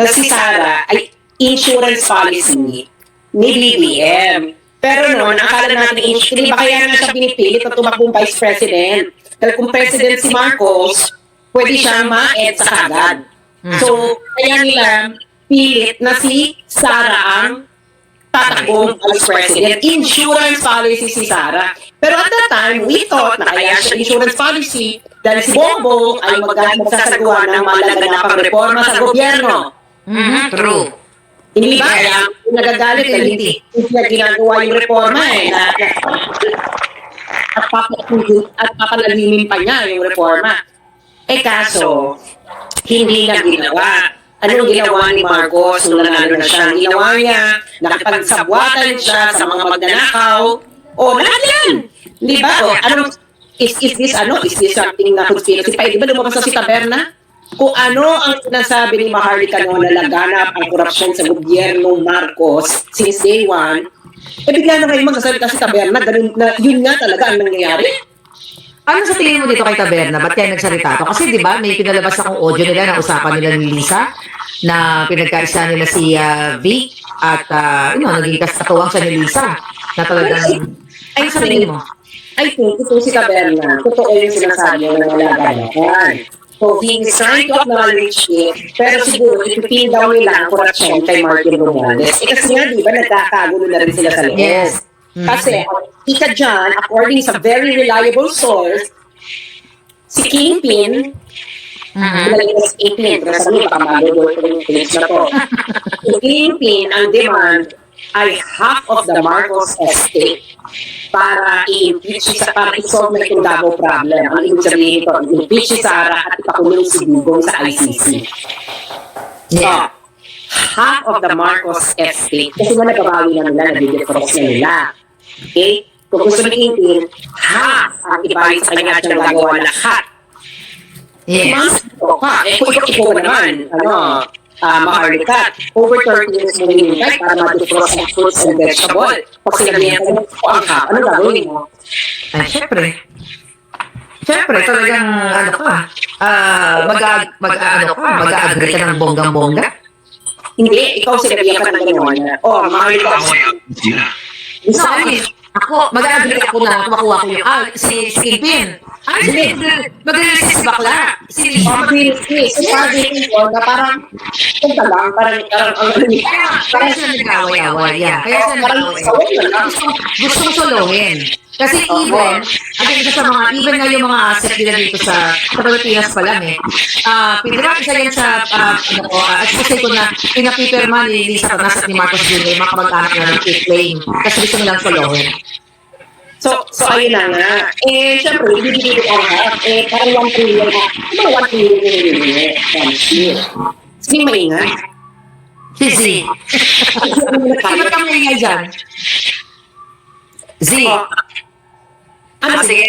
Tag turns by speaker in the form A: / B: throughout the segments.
A: na si Sara ay insurance policy ni BBM. Pero noon, akala natin, hindi ba kaya nga siya pinipilit na tumakbong vice president? Dahil kung president si Marcos, pwede siyang ma-EDSA kagad. So, kaya nila pilit na si Sara ang tatakbong vice president. Insurance policy si Sara. Pero at that time, we thought na kaya siya insurance policy dahil si Bongbong ay magsasagawa ng malaganapang reforma sa gobyerno.
B: True.
A: Hindi ba? Kaya nagagalit na hindi niya ginagawa yung reforma at papalalimin pa niya yung reforma. Kaso, hindi niya ginawa. Anong ginawa ni Marcos nung nanalo na siya? Ang ginawa niya, nakipagsabwatan siya sa mga magnanakaw. Lahat yan! Di ba? Is this something na conspiracy pa? Di ba lumabas na si Taberna? Kung ano ang sinasabi ni Maharlika noon na laganap ang korupsyon sa gobyernong Marcos since day one, bigla na kayo magsasalita si Taberna, ganun na, yun nga talaga ang nangyayari.
B: Ano sa tingin mo dito kay Taberna? Ba't kaya nagsalita to? Kasi di ba may pinalabas akong audio nila na usapan nila ni Lisa na pinagkaisa nila si Vic at naging katuwang siya ni Lisa na talagang ay sa tingin mo?
A: I think ito si Taberna, totoo yung sinasabi ng mga laganapan. So, he is trying to acknowledge it, pero siguro ipipin daw nila ang korupsyon kay Martin Romualdez. Kasi nga, di ba, nagkakagulo na rin sila sa loob.
B: Yes.
A: Kasi, ika dyan, according sa very reliable source, si Kingpin, si Kingpin, nasabi, baka mag-doon ko yung page na to. Si Kingpin, ang demand ay half of the Marcos estate para i-impeach para i-solve na itong Davao problem. Ang ibig sabihin ito, i-impeach si Sara at ipakulong si Dugong sa ICC.
B: Yeah.
A: Half of the Marcos estate, kasi nga nagabawi na nila, nabigit-cross na nila. Okay? Kung gusto ni Kingpin, half ang ibayad sa kanya at siya nagagawa lahat.
B: Yes.
A: Kung ikaw naman, Maharlika, over 30 years mo hinintay para ma-defrost ng fruits and vegetable. Pag sinabi niya, ang half, ano gagawin mo?
B: Ay, syempre. Syempre, talagang mag-agree ka ng bonggang-bongga?
A: Hindi, ikaw sinabihan ka ng gano'n. Maharlika.
B: No, ako, mag-agree ako na makuha ko yung, si Kingpin. Sige, mag-release si bakla. Si
A: sabi ko na parang,
B: Kaya siya nag-away-away. Kaya siya nag-away-away. Gustong solohin. Kasi even nga yung mga asset nila dito sa Pilipinas pa lang pinirap isa yan sa, expose ko na pinapipirma ni Lisa Tanas at ni Marcos Jr. yung mga kamag-anak na nag-claim kasi gusto nilang solohin.
A: So ayun na nga. Siyempre, ibibigay ko ang half. Parang 1 trillion na. Ano 1 trillion yung Sino maingay?
B: Si Sino kang maingay dyan? Z.
A: Sige.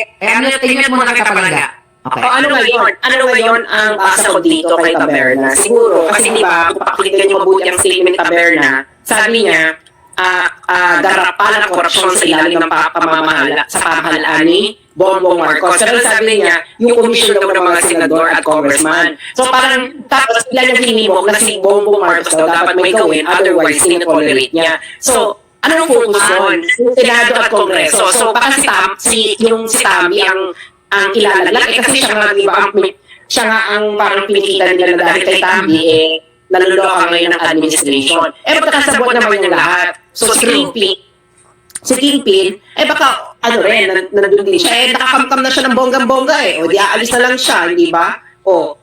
B: Tingnan mo na kita palangga. Okay.
A: Ano ngayon ang basa ko dito kay Taberna? Siguro, kasi di ba, kung pakinggan niyo mabuti ang statement Taberna, sabi niya, darapan ang korupsyon sa ilalim ng pamahalaan ni Bongbong Marcos. Pero sabi niya, yung komisyon daw ng mga senador at congressman. So parang, tapos ilan yung hinimok na si Bongbong Marcos daw dapat may gawin, otherwise, sinitolerate niya. So, anong focus doon? Yung Senado at Kongreso. So baka si Tammy ang ilalaglag. Kasi siya nga, di ba, siya nga ang parang pinikitan nila na dahil kay Tammy, naluloko ngayon ng administration. Pagkakasabot naman yung lahat. So, si Kingpin, baka, nandun din siya. Nakakamkam na siya ng bonggang-bongga O, di aalis na lang siya, hindi ba?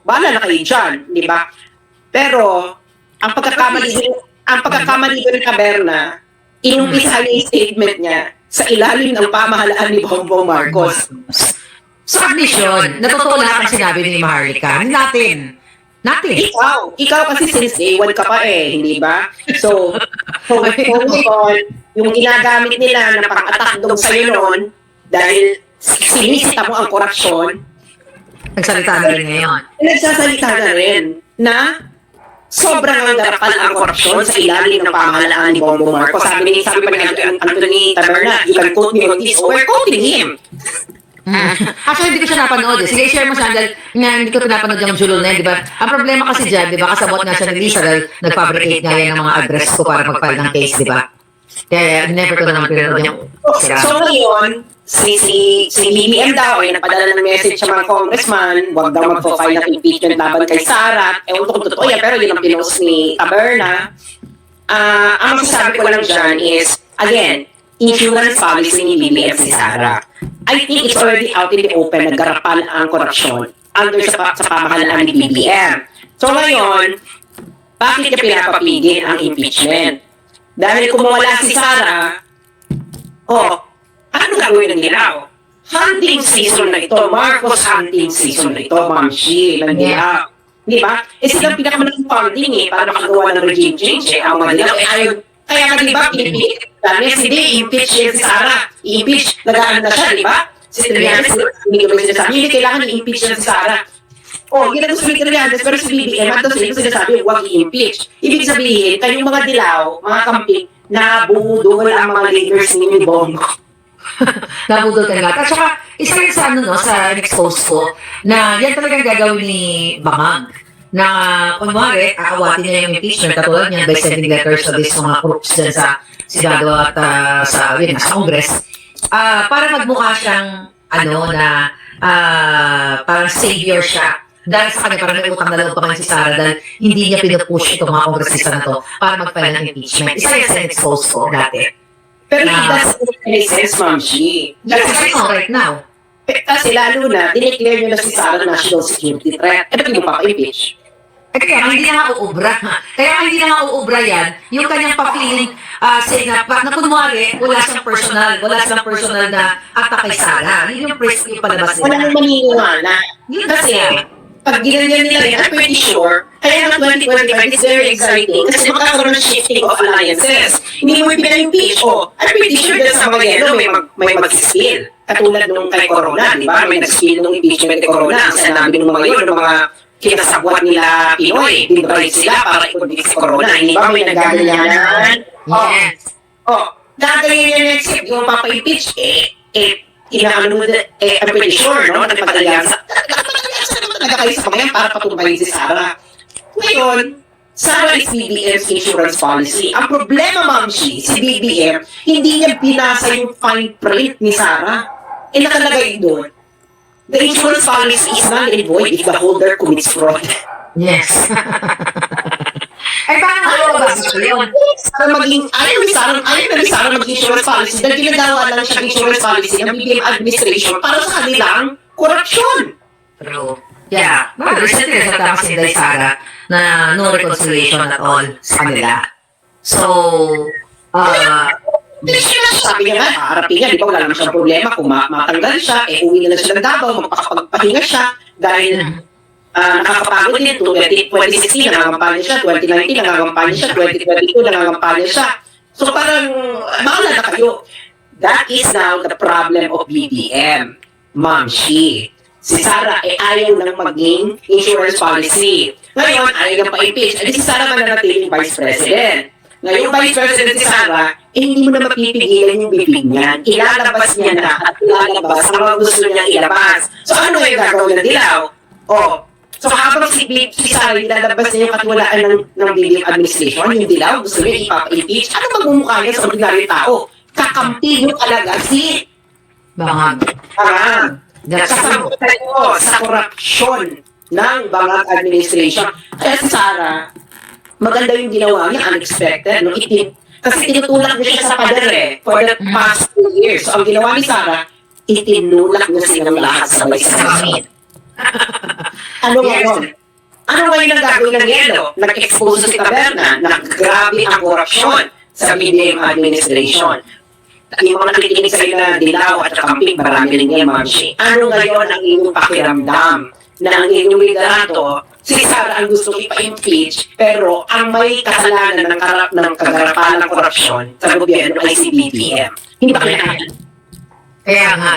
A: Bahala na kayo dyan, hindi ba? Pero, ang pagkakamali doon ni Taberna, inumpisa niya yung statement niya sa ilalim ng pamahalaan ni Bongbong Marcos.
B: Sa admission, natotoo lahat ang sinabi ni Maharlika. Natin.
A: Ikaw kasi since day one ka pa hindi ba? So yung ginagamit nila na pang-attack doon sa'yo noon, dahil sinisita mo ang korupsyon,
B: nagsalita na rin ngayon.
A: Nagsasalita na rin na sobrang darapan ang korupsyon sa ilalim ng pamahalaan ni Bongbong Marcos. Sabi pa ni Anthony Taberna, you can quote me on this, we're quoting him.
B: Actually, hindi ko siya napanood eh. Sige, share mo siya dahil nga hindi ko pinapanood yung Julol na yun, di ba? Ang problema kasi dyan, di ba, kasabot nga siya ni Lisa dahil nag-fabricate nga yan ng mga address ko para mag-file ng case, di ba? Kaya never ko naman pinanood yung sira.
A: So ngayon, si BBM daw ay nagpadala ng message sa mga congressman, wag daw magpo-file ng impeachment laban kay Sara. Ewan ko kung totoo yan, pero yun ang pinost ni Taberna. Ang masasabi ko lang dyan is, again, insurance policy ni BBM si Sara. I think it's already out in the open, naggarapal ang korupsyon under sa pamahalaan ni BBM. So ngayon, bakit niya pinapapigil ang impeachment? Dahil kung mawala si Sara, ano gagawin ng Dilaw? Hunting season na ito, Marcos hunting season na ito, Ma'am Shi, ng Dilaw. Di ba? Silang pinakamalaking funding para makagawa ng regime change ang mga Dilaw. Kaya nga di ba, impeach si Sara. I-impeach, nagaan na siya, di ba? Si Trillanes, hindi ko ba sinasabi, hindi kailangan i-impeach na si Sara. Ginagawa si Trillanes, pero si BBM, at doon sinasabi, huwag i-impeach. Ibig sabihin, kayong mga Dilaw, mga camping, nabudol ang mga leaders ni Bongo.
B: Nabudol talaga. At saka, isa rin sa sa expose ko, na yan talagang gagawin ni Bangag. Na, kunwari, aawatin niya yung impeachment, katulad niya by sending letters to this mga groups dyan sa Senado at sa Congress, para magmukha siyang, parang savior siya. Dahil sa kanya, parang may utang na loob pa si Sara dahil hindi niya pinupush itong mga kongresista na to para mag-file ng impeachment. Isa yung expose ko dati.
A: Pero it doesn't make any sense, Ma'am Shi.
B: Kasi right now.
A: Kasi lalo na, dineclare nyo na si Sara national security threat. Ba't yung papa-impeach?
B: Kaya hindi na nga uubra. Kaya hindi na nga uubra yan, yung kanyang pa-feeling, say na kunwari, wala siyang personal na attack kay Sara. Yun yung press yung palabas nila.
A: Wala nang maniniwala. Kasi, pag ginanyan nila rin, I'm pretty sure, kaya ng 2025, it's very exciting kasi makakaroon ng shifting of alliances. Hindi mo pinag-impeach. I'm pretty sure that sa mga yelo may mag-spill. Katulad nung kay Corona, di ba? May nag-spill nung impeachment kay Corona. Ang sinabi ng mga yun, ng mga kinasabwat nila Pinoy, dinabalik sila para i-convict si Corona. Hindi ba may nagaganyanan?
B: Yes.
A: Gagaganyan yan except yung papa-impeach, I'm pretty sure, no? Nagpag-alyansa. Talaga kayo sa mga yan para patumbayin si Sara. Ngayon, Sara is BBM's insurance policy. Ang problema, Ma'am Shi, si BBM, hindi niya binasa yung fine print ni Sara. Nakalagay doon. The insurance policy is null and void if the holder commits fraud.
B: Yes. Paano ba yun?
A: Para maging, ayaw na ni Sara maging insurance policy dahil ginagawa lang siya insurance policy ng BBM administration para sa kanilang korupsyon.
B: True. Yeah. Recently, nagsalita kasi kay Sara na no reconciliation at all sa kanila. So,
A: sabi niya nga, harapin niya, di ba wala naman siyang problema kung matanggal siya, uwi na lang siya ng Davao, magpapagpahinga siya, dahil nakakapagod din, 2016 nangangampanya siya, 2019 nangangampanya siya, 2022 nangangampanya siya. So parang, maala na kayo. That is now the problem of BBM, Ma'am Shi. Si Sara ayaw nang maging insurance policy. Ngayon, ayaw nang pa-impeach. Si Sara mananatiling Vice President. Ngayon, Vice President si Sara, hindi mo na mapipigilan yung bibig niyan. Ilalabas niya na at ilalabas ang mga gusto niyang ilabas. So ano yung gagawin ng Dilaw? So habang si Sara ilalabas niya yung katiwalaan ng BBM administration, yung Dilaw, gusto niya ipapa-impeach, ano magmumukha niya sa ordinaryong tao? Kakampi yung talaga si
B: Bangag.
A: Kasamutan mo sa korupsyon ng Bangag administration. Kaya si Sara, maganda yung ginawa niya, unexpected. No? Kasi tinutulak niya siya sa pader for the past 2 years. So ang ginawa ni Sara, itinulak niya silang lahat sabay-sabay. Ano ngayon? Ano ngayon ang gagawin ng Yelo? Nag-expose si Taberna na grabe ang korupsyon sa BBM administration. Yung mga nakikinig sa na Dilaw at Camping, marami rin yan, Ma'am Shi. Ano ngayon ang inyong pakiramdam na ang inyong liderato, si Sara ang gusto ipa-impeach, pero ang may kasalanan ng kagarapalang korupsyon sa gobyerno ay si BBM. Hindi ba kaya?
B: Kaya nga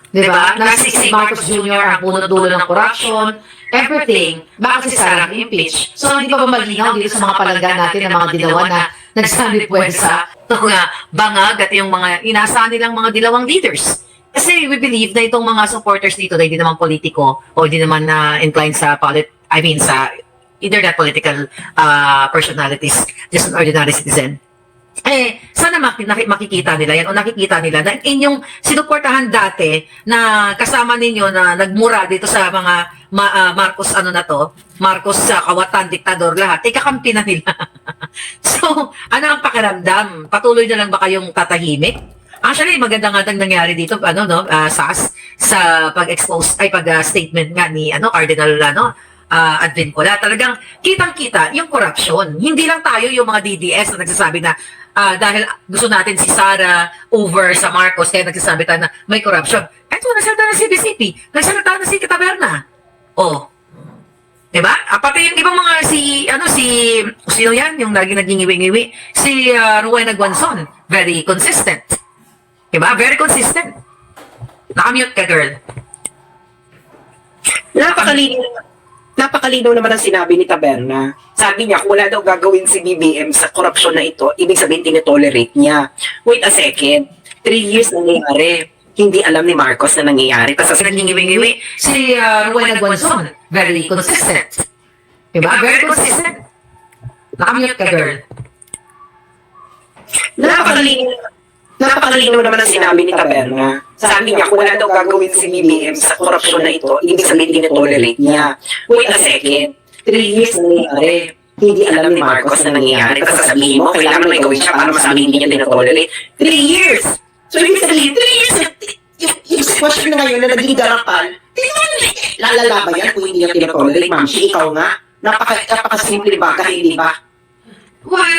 B: Di ba? Nasi si Marcos Jr. ang punot-dulo ng corruption, everything. Bakit si Sara impeach? So, hindi pa ba malinaw dito sa mga palangga natin ng mga dilawan na nagsabi puwersa ng Bangag at yung mga inasahan nilang mga dilawang leaders? Kasi we believe na itong mga supporters dito na hindi naman politiko o hindi naman inclined sa sa either not political personalities, just an ordinary citizen. Sana makikita nila yan o nakikita nila na inyong sinuportahan dati na kasama ninyo na nagmura dito sa mga Marcos Marcos sa kawatan, diktador, lahat, kakampi na nila. So, ano ang pakiramdam? Patuloy na lang ba kayong tatahimik? Actually, maganda nga nangyari dito, SAS, sa pag-expose, pag-statement nga ni, Cardinal, Advincula. Talagang kitang-kita yung corruption. Hindi lang tayo yung mga DDS na nagsasabi na dahil gusto natin si Sara over sa Marcos, kaya nagsasabi tayo na may corruption. Eto, nagsalita na si BCP, nagsalita na si Taberna. Diba? Pati yung ibang mga sino yan, yung lagi naging iwi-iwi, si Rowena Guanzon, very consistent. Diba? Very consistent. Nakamute ka, girl.
A: Napakalinaw naman ang sinabi ni Taberna. Sabi niya, kung wala daw gagawin si BBM sa korupsyon na ito, ibig sabihin tinitolerate niya. Wait a second, 3 years nangyayari. Hindi alam ni Marcos na nangyayari. Tapos nangingiwi-ngiwi.
B: Si Rowena Guanzon, very consistent. Diba? Very consistent. Nakamute ka, girl.
A: Napakalinaw naman ang sinabi ni Taberna. Sabi niya, kung wala daw gagawin si BBM sa korupsyon na ito, ibig sabihin tinitolerate niya. Wait a second, 3 years nangyayari. Hindi alam ni Marcos na nangyayari. Tapos sasabihin mo, kailangan may gawin siya para masabi hindi niya tinitolerate. 3 years! So, ibig sabihin, 3 years yung sitwasyon na ngayon na naging garapal, lalala ba yan kung hindi niya tinitolerate? Ma'am, ikaw nga, napakasimple ba? Kahit hindi ba?
B: Well,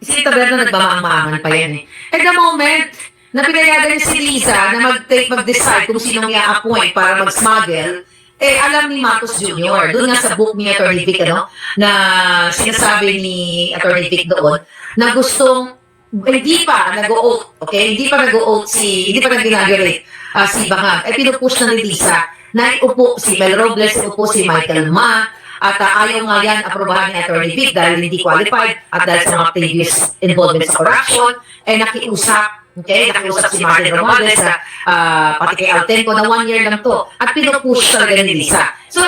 B: si Taberna nagmamaang-maangan pa yan eh. At the moment, na pinayagan si Liza na mag-decide kung sino i-appoint para mag-smuggle, alam ni Marcos Jr. Doon nga sa book ni Atty. Vic, na sinasabi ni Atty. Vic doon, na gustong, hindi pa nag-o-oath, okay? Hindi pa nag-inaugurate si Bangag. Pinupush na ni Liza na iupo si Mel Robles, iupo si Michael Ma, at ayaw nga yan aprobahan ni Atty. Vic dahil hindi qualified at dahil sa mga previous involvement sa corruption, nakiusap si Martin Romualdez na pati kay Altenco na 1 year lang to at pinupush talaga ni Liza. So,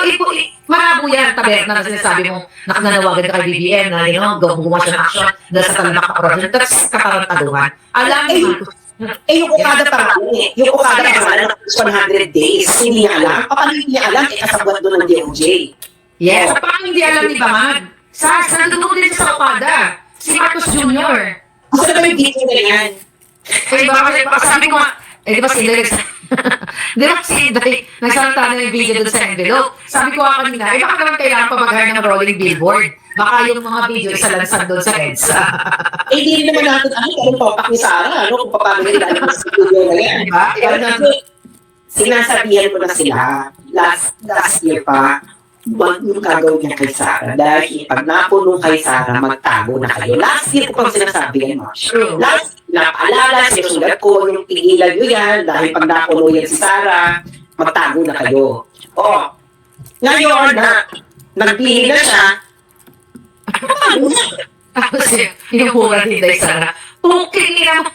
B: marabo yan, Taberna, na sinasabi mong nakananawagan ka kay BBM na, gumawa siya ng action dahil sa talamak na corruption. That's katarantaduhan. Alam mo,
A: yung ukada pa nga, yung ukada pa nga ng 100 days, hindi niya alam. Paano hindi niya alam, kasabwat doon ng DOJ.
B: Yes, paano hindi alam ni Bangag? Nandun din sa ukada. Si Marcos Jr.
A: Gusto na yung video na yan.
B: Sabi ko nga, di ba si Inday, nagsalita na yung video doon sa envelope. Sabi ko nga kanina, baka naman kailangan pa mag-hire ng rolling billboard. Baka yung mga video isalansan doon sa EDSA.
A: Hindi naman natin anong topak ni Sara, kung paano nila alam sa studio na yan.
B: Diba?
A: Sinasabihan ko na sila, last year pa, huwag yung gagawin niya kay Sara. Dahil pag napuno kay Sara, magtago na kayo. Last year ko pang sinasabi yan, Marsh. Last year, napaalala, sinusulat ko, yung tigilan nyo yan, dahil pag napuno yan si Sara, magtago na kayo. Ngayon na, nagpili na siya,
B: Tapos yung mura ni Inday Sara, okay na mo.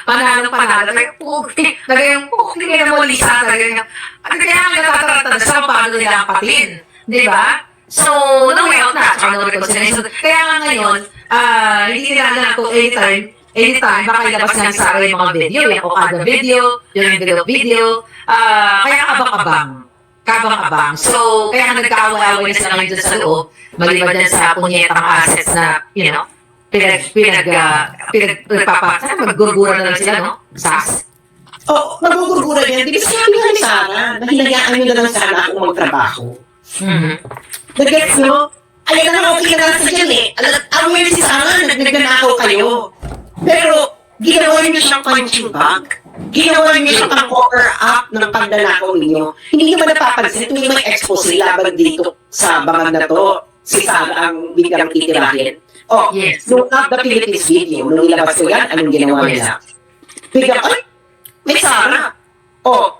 B: Panalo. Nagayang okay na mo, Lisa. Kaya ang natatarata sa paano nila ang patin. Di ba? So, no way out na. Tsaka no reconciliation. Kaya nga ngayon, hindi nila alam kung anytime, baka ilabas nga sa akin yung mga video, yung Okada video, yung envelope video. Kaya kabang-abang. So, kaya nga nagkaaway-away na sila ngayon dyan sa loob, maliban dyan sa punyetang assets na, maggurgura na lang sila, no? SAS?
A: magugurgura yan. Di ba sabi nga ni Sara, nahinayaan nyo na lang sana akong magtrabaho. Nag-gets, no? Ayaw na okay na lang sa dyan eh. Aware si Sara, nagnanakaw kayo. Pero, ginawa niyo siyang punching bag. Ginawa niyo siyang cover up ng pagdanakaw ninyo. Hindi nyo ba napapansin tuwing may expose laban dito sa bangag na to, si Sara ang biglang titirahin.
B: Yes.
A: Nung Not the Philippines video, nung ilabas ko yan, anong ginawa nila? Biglang, ay, may Sara.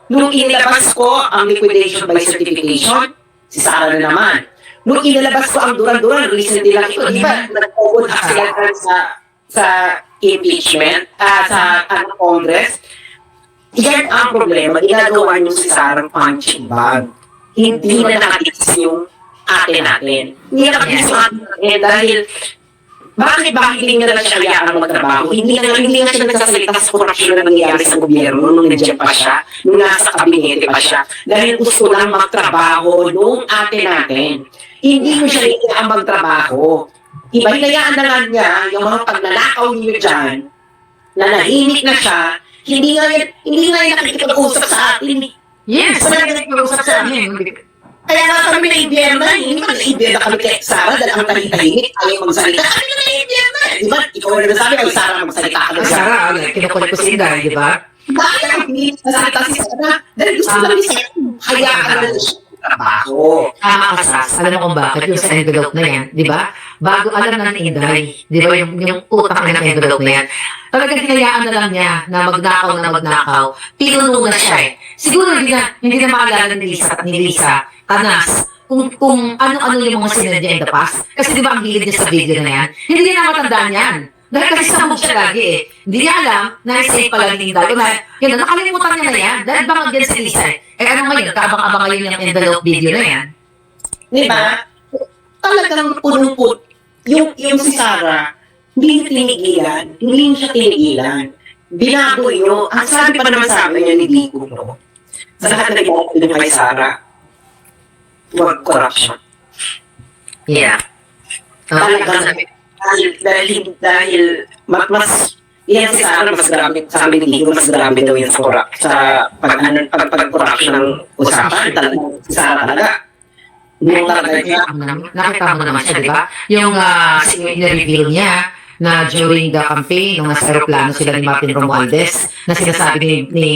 A: Nung inilabas ko ang liquidation by certification, si Sara na naman. Nung inilabas ko ang Duran-Duran, recently lang ito, di ba, nag-open up sila sa impeachment sa Congress. Yan ang problema. Ginagawa niyo si Sarang punching bag. Hindi na nakatis yung ate natin. Hindi na nakatis yung ate natin dahil bakit hindi na lang siya hayaan magtrabaho? Hindi na siya nagsasalita sa korupsyon na nangyayari sa gobyerno nung nandiyan pa siya, nung nasa kabinete pa siya. Dahil gusto lang magtrabaho nung ate natin. Hindi mo siya hayaan magtrabaho. Iba, hinayaan na lang niya yung mga pagnanakaw niyo dyan, na nahimik na siya, hindi nga yan nakikipag-usap sa atin.
B: Yes, wala ka nag-usap sa amin.
A: Kaya nga kami na-ibiyerna, hindi naman na-ibiyerna kami kay Sarah dahil ang tahimik ayaw magsalita. Kami na na-ibiyerna. Di ba? Ikaw na sabi kay Sarah magsalita ka na siya.
B: Sarah, kinukulit ko si Inday, di ba?
A: Bakit ang hindi nasalita si Sarah? Dahil gusto lang ni Sarah, hayaan na siya trabaho.
B: Tama ka, Sas. Alam mo kung bakit yung sa envelope na yan, di ba? Bago alam na ni Inday, di ba yung utang ng envelope na yan, talagang hinayaan na lang niya na magnakaw, pinuno na siya eh. Siguro hindi na maalala ni Lisa, Tanas, kung ano-ano yung mga sinadya in the past. Kasi di ba ang hilig niya sa video na yan, hindi niya na matandaan yan. Dahil kasi sa mood siya lagi eh. Hindi niya alam na safe pala ni Inday. Yun, nakalimutan niya na yan. Dahil bangag yan si Lisa eh. Eh ano ngayon, kaabang-abang ngayon yung envelope video na yan.
A: Di ba? Talagang punong-put. Yung si Sarah, hindi niya tinigilan. Hindi niya siya tinigilan. Binago niyo. Ang sabi pa naman sa amin niya ni Vico, no? Sa lahat na ginagawa niyo kay Sarah, huwag corruption.
B: Yeah.
A: Talagang dahil mas yan si Sarah mas grabe sa amin ni Vico, mas grabe daw yan sa pag-corruption ng usapan. Talagang si Sarah talaga. Nung talaga niya,
B: Nakita mo naman siya, di ba? Yung na-reveal niya na during the campaign, nung nasa aeroplano sila ni Martin Romualdez, na sinasabi ni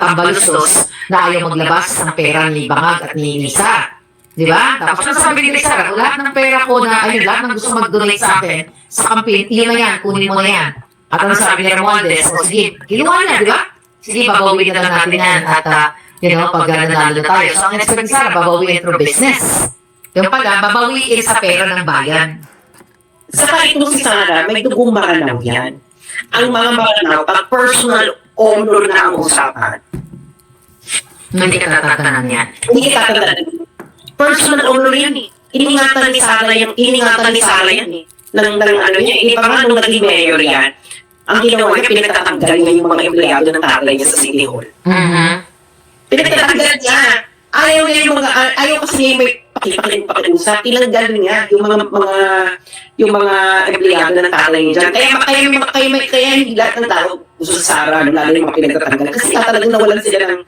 B: Tambalustos na ayaw maglabas ng pera ni Bangag at ni Lisa. Di ba? Tapos nasabi ni Lisa, lahat ng pera ko na, lahat ng gusto mag-donate sa akin sa campaign, iyon na yan, kunin mo na yan. At ano sabi ni Romualdez, o sige, kinuha na, di ba? Sige, babawin na lang natin yan at pag nanalo na tayo. So, ang expect ni Sarah, babawiin through business. Yung pala, babawiin sa pera ng bayan.
A: sa kahit nung si Sarah, may dugong Maranao yan. Ang mga Maranao, pag personal honor na ang usapan,
B: Hindi ka tatatandaan yan.
A: hindi ka tatandaan. Personal honor yan eh. Iningatan ni Sarah yan eh. Nang ano niya, hindi pa nga nung naging mayor yan, ang ginawa niya, pinagtatanggal niya yung mga empleyado ng tatay niya sa City Hall. Pinagtatanggal niya. Ayaw kasi niya yung may pakiusap. Tinanggal niya yung mga empleyado ng tatay niya dyan. Kaya hindi lahat ng tao gusto sa Sarah, lalo yung mga pinagtatanggal. Kasi talagang nawalan sila ng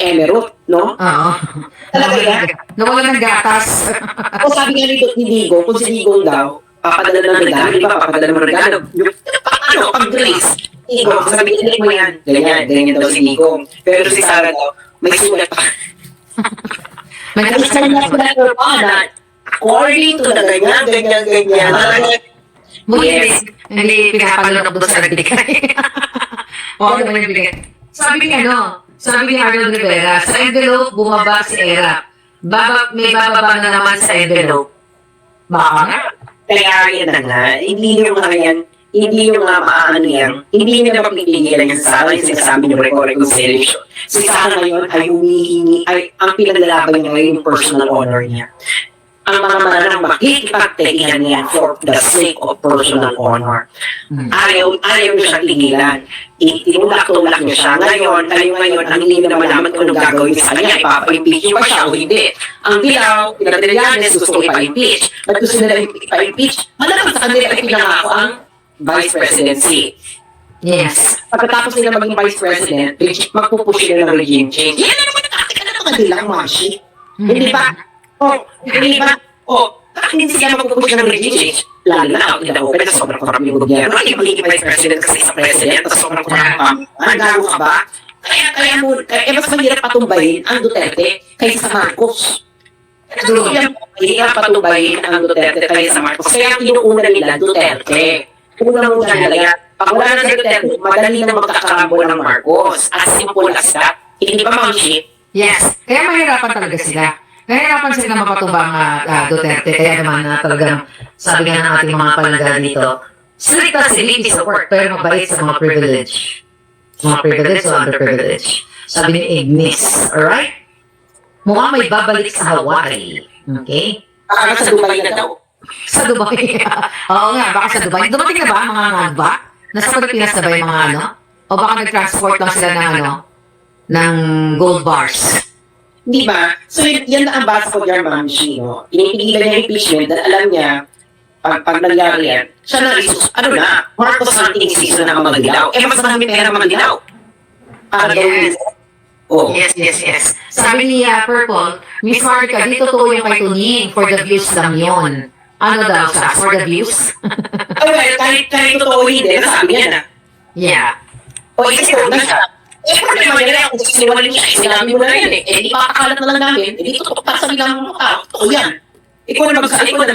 A: emerald, no?
B: Oo.
A: Talaga yan.
B: Nawalan ng gatas.
A: O sabi nga ni Digo, kung si Digo daw, papadala ng regalo, di ba? Papadala ng regalo. Pag-grace. Digo, sabi niya mo yan. Ganyan daw si Digo. Pero si Sarah daw, may sulat pa. May sulat pa na, according to the ganyan.
B: Hindi pinapalo ng buto sa nagbigay. Oo, naman yung bigay. Sabi ni Arnold Rivera, sa envelope bumaba si Era. May bababa na naman sa envelope. Baka nga.
A: Kaya yan na nga, hindi nyo maano yan, hindi nyo na mapipigilan yan sa Sarah, yung sinasabi nyo reconciliation. Si Sarah ngayon ay humihingi, ang pinaglalaban niya ngayon yung personal honor niya. Ang mga mananang makikipagtegihan niya for the sake of personal honor. Ayaw niyo siyang tigilan. Tinulak-tulak niya siya. Ngayon, ang hindi na malaman kung anong gagawin niya sa kanya, ipapa-impeach ba siya o hindi. Ang Dilaw, Pinagdalianes, gusto ipa-impeach. Ba't gusto nila ipa-impeach? Malamang sa kanila ay pinangako ang vice presidency.
B: Yes.
A: Pagkatapos nila maging vice president, magpupush nila ng regime change. Yan na naman taktika ng mga Dilaw, Mashi. Hindi ba? Hindi ba? Hindi sila magpupush ng regime change. Lalo na ako nila open na sobrang korap yung gobyerno. Hindi magiging vice president kasi sa president at sobrang korap pa. Gago ka ba? Mas mahirap patumbahin ang Duterte kaysa sa Marcos. Mahirap patumbahin ang Duterte kaysa sa Marcos. Kaya kinuuna nila Duterte. Una-una nila yan. Pag wala na si Duterte, madali na magkakarambol ng Marcos. As simple as that. Hindi ba, Ma'am Shi?
B: Yes. Kaya mahirapan talaga sila. Nahihirapan sila na mapatubang Duterte, kaya naman talagang sabi nga ng ating mga palangga dito, stricta si Lipi sa work, pero mabait sa mga privilege. Mga privilege o underprivilege. Sabi ni Ignis, alright? Mukhang may babalik sa Hawaii. Okay?
A: Baka sa Dubai na daw.
B: Sa Dubai. Oo nga, baka sa Dubai. Dumating na ba ang mga ngagba? Nasa Pilipinas na ba yung mga ano? O baka nag-transport lang sila ng ano? Ng gold bars.
A: Di ba? So, yan na ang basa ko dyan, Ma'am Shi, no? Pinipigilan niya yung impeachment dahil alam niya, pag nangyari yan, siya na ano na, Marcos hunting season na mga dilaw. Eh, mas marami pera mga dilaw.
B: Yes.
A: Oh.
B: Yes. Sabi ni Purple, Miss Marika, di totoo yung kay Tuning, for the views lang yun. Ano daw siya? For the views?
A: Oh, well, kahit totoo hindi, nasabi niya na.
B: Yeah.
A: O, kasi na siya. Eh, problema niya na kung sinungaling niya, sinabi mo na yan eh. Eh, di pakakalat na lang namin, eh, di totoo para sabi lang mo, totoo yan. Ikaw na magsabi ko,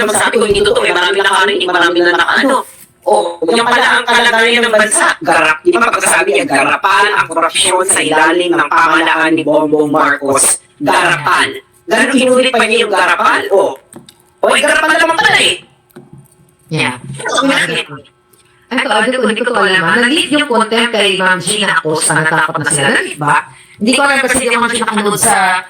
A: hindi totoo, eh, marami na kanin, marami na nakaano. O, yan pala ang kalagayan ng bansa. Garap, di ba pagkasabi niya, garapan ang korupsyon sa ilalim ng pamahalaan ni Bongbong Marcos. Garapan. Ganun inulit pa niya yung garapan. O, garapan na naman pala eh.
B: Yeah. Hindi ko to alam. Nag-leak yung content kay Ma'am Gina Acosta, natakot na sila. Nag-leak ba? Hindi ko alam kasi hindi ako nakanood sa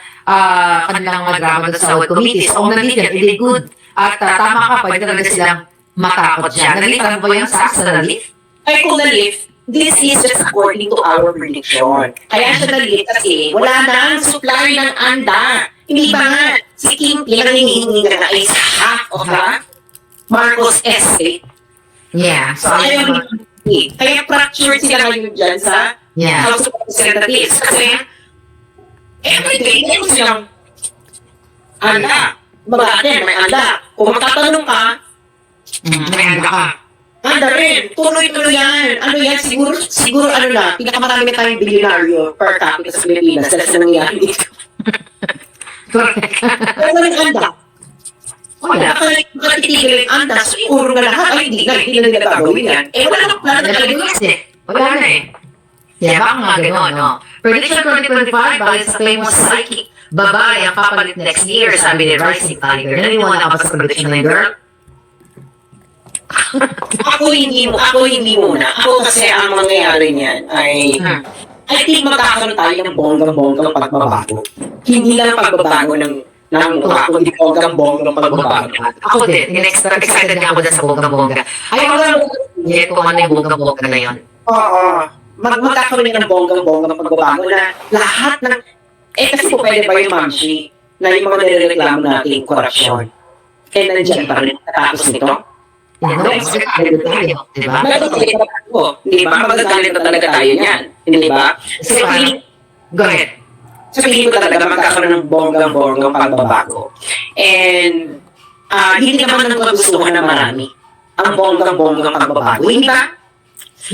B: kanilang mga drama doon sa World Committees. Kung nag-leak yan, hindi good. At tama ka, pwede talaga silang matakot dyan. Nag-leak, alam mo ba yan sa nag-leak?
A: Ay, kung na-lift, this is just according to our prediction. Kaya siya na-lift kasi wala na ang supply ng anda. Hindi ba nga, si Kim lang hinihingi na is half of the Marcos estate.
B: Yeah. So,
A: Kaya fractured sila ngayon dyan sa House of Representatives. Kasi everyday, meron silang anda. Magatin, may anda. Kung magtatanong ka,
B: may anda ka.
A: anda rin. Tuloy-tuloy yan. Ano yan? Siguro ano na, pinakamarami na tayong bilyonaryo per capita sa Pilipinas dahil sa nangyayari dito. Pero walang anda. Wala ka na titigil yung anda. So, iuro na lahat. Ay, hindi na nila gagawin yan. Eh, wala na
B: Wala na eh. Yeah, baka nga gano'n, no? Prediction 2025, balik sa famous psychic babae ang papalit next year, sabi ni Rising Tiger. Naniniwala ka ba sa prediction na yun, girl?
A: Ako hindi muna. Ako kasi ang mangyayari niyan ay I think magkakaroon tayo ng bonggang-bonggang pagbabago. Hindi lang pagbabago ng mukha, kundi bonggang-bonggang pagbabago.
B: Ako din, excited nga ako dyan sa bonggang-bongga. Ayaw ko lang, kung ano yung bonggang-bongga na yun.
A: Oo. Magkakaroon niya ng bonggang-bonggang pagbabago na lahat ng... Eh kasi po pwede ba yung mamshi na yung mga nirereklamo natin korupsyon? Eh nandiyan pa rin tapos nito?
B: Magagalit tayo, di ba?
A: Di ba? Magagalit na talaga tayo niyan. Hindi ba?
B: Go ahead.
A: So, feeling ko talaga magkakaroon ng bonggang-bonggang pagbabago. And, hindi naman ang kagustuhan ng marami. Ang bonggang-bonggang pagbabago. Hindi ba?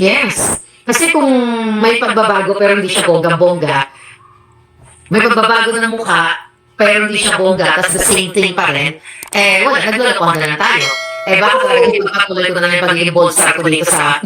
B: Yes. Kasi kung may pagbabago pero hindi siya bonggang-bongga, may pagbabago na ng mukha pero hindi siya bongga, tapos the same thing pa rin, eh wala, naglalakuhan na lang tayo. Eh baka talaga ipagpatuloy ko na lang yung pagiging bold star ko dito sa